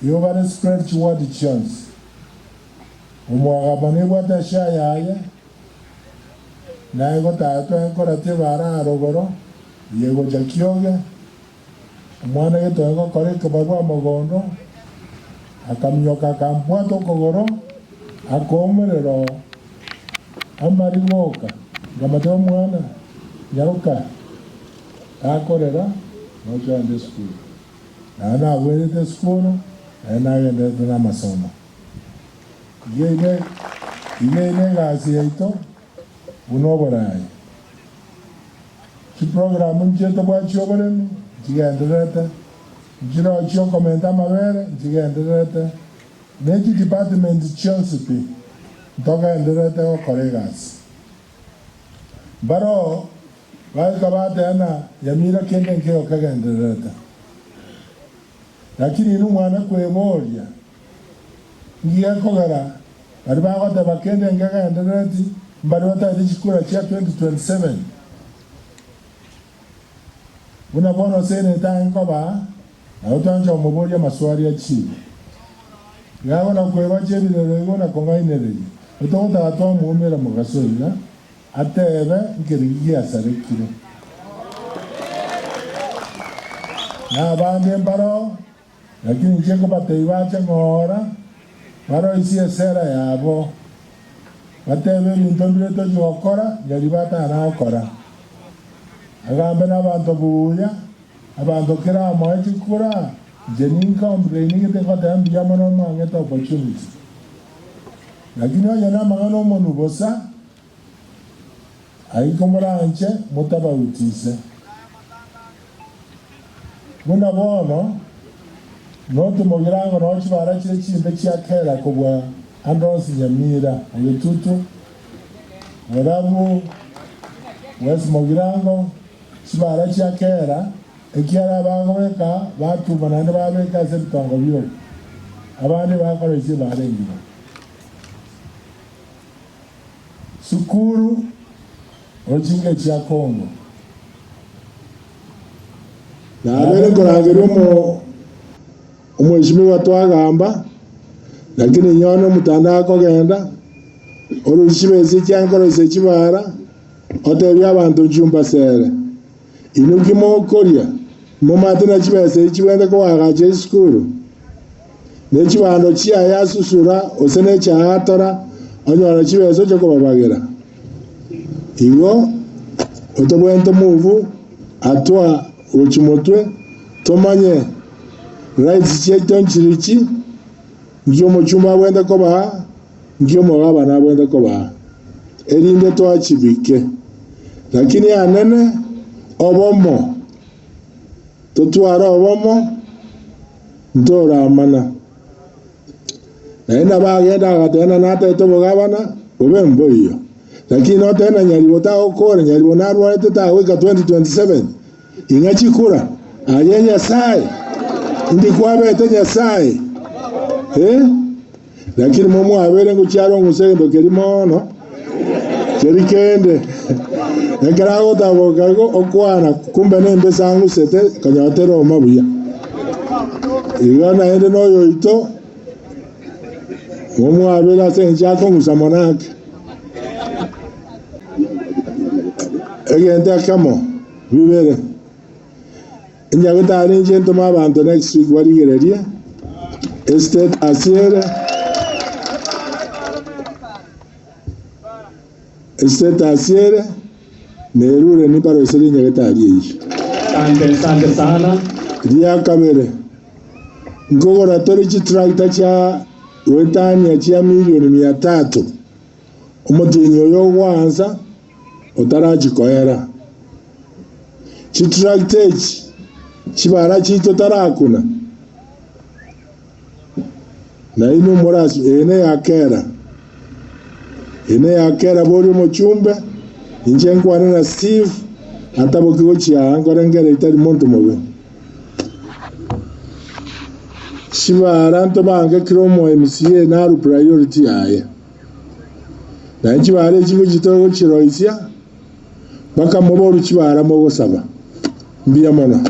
Igo bare spread chiward chionsi. Omwagamba nebwate ase ayaye, naye gotaya twenkoreti ebara aa rogoro, eye gocha kioge, omwana gete oye gokora ekebarua mogondo, akaminyoka akambwata okogoro, akoomerera oo amariga oka. Nkamotebia, Omwana, nyaroka, takorera, noche ogende esukuru. Naende nagwerete esukuru, naende nagendererete namasomo. Iga ere iga ere egasi yaito buna oboraai. Chiprogramu nchire tobwate chi'oboremi nchigendererete, nchireo chi'okomenta amabere nchigendererete, ne chidepartment chionsi pi ntogendererete gokora egasi. Mbaroo baika bateba ng'a Nyamira kende nkeigo kegendererete. Lakini inwe mwana kweboria, Inki gekogera baria bagoteba kende nkegenderereti mbaria batagete chikura chia 2027? Buna bono seneta ange koba, nabo twancha komoboria amaswali achiire. Iga agona kwebacha ebirero igo na kong'ainereria, otogotaka twamoumera mogaso iga, atebe nkerigi giasarekire. Na abande mbaroo, lakini inche nkobatebia bache ng'ora, baroisie esera yabo, batebe ebinto mbire tochia gokora, nyari batana gokora. Agambe nabanto buya, abanto kera amoe chikura, inche ninkomplaini gete ngoteba mbuya mono mwang'ete opportunity. Lakini onye namang'ana omonwe bosa, Aye komoranche motabautise. Buna bono notomogira ango noo chibara chire chimbe chia kera kobua ande onsi Nyamira, Bogetutu, Borabu, West Mogirango, chibara chia kera, ekiagera abagobeka batuma naende babeka ase ebitongo bioka, abande bakoroisia ebara engima. Sukuru ochinge chia Congo. Nabeire nkorangeria omo omweshimiwa twagamba, lakini nyone omotandao akogenda, orusie chibesa echi ankoroisia chibara, otebie abanto nchio mbasere. Inwe ki mokoria? Momate na chibesa echi chibwenerete koagacha esukuru? Ne chibando chiaye asusura, gose ne chiaye atora, onyore chibesa oche kobabagera. Igo otobwenerete move atwa gochia motwe, tomanye rights chiaito nchirichi, nki omochumba abwenerete kobaa, nki omogabana abwenerete kobaa, erinde toachibike. Lakini anene obomo, totware obomo, ntoramana. Naende nabo agenda agateba ng'a natagete obogabana, bobe mboiyo. Lakini notebe ng'a Nyaribo tagokora, Nyaribo narwarete tagoika 2027, ing'a chikura, aye Nyasae, indi kwabete Nyasae? Eh? Lakini momwabere ngochia arong'use egento keria mono, keria kende. Ekero agotaboka igo okwana, kumbe nembesa ang'usete, konyora teroma buya. Igo naende noyoito, momwabere ase engencho akong'usa mono ake. Egento ekemo, bibere. Nyagetari inche ntome abanto next week barigererie estatus ere, estatus ere nerure nimbaroiserie nyagetari eyio. Asante, asante sana. Ria kabere, nkogora tore chitractor chia goetania chia milioni mia tatu, omotienyi oyo ogwansa otarachia koera. Chitractor echi chibara chiaito tarakuna, na inwe moraswe, eye neya kera, eye neya kera boria omochumbe, inche nkwane na Steve, ataboki gochia aa nkorengereria tari monto mobe. Chibara ntobange kera omo MCA naru priority yaye. Naende chibara echi ngochia togochiroisia, mpaka moboru chibara mogosaba. Mbuya mono.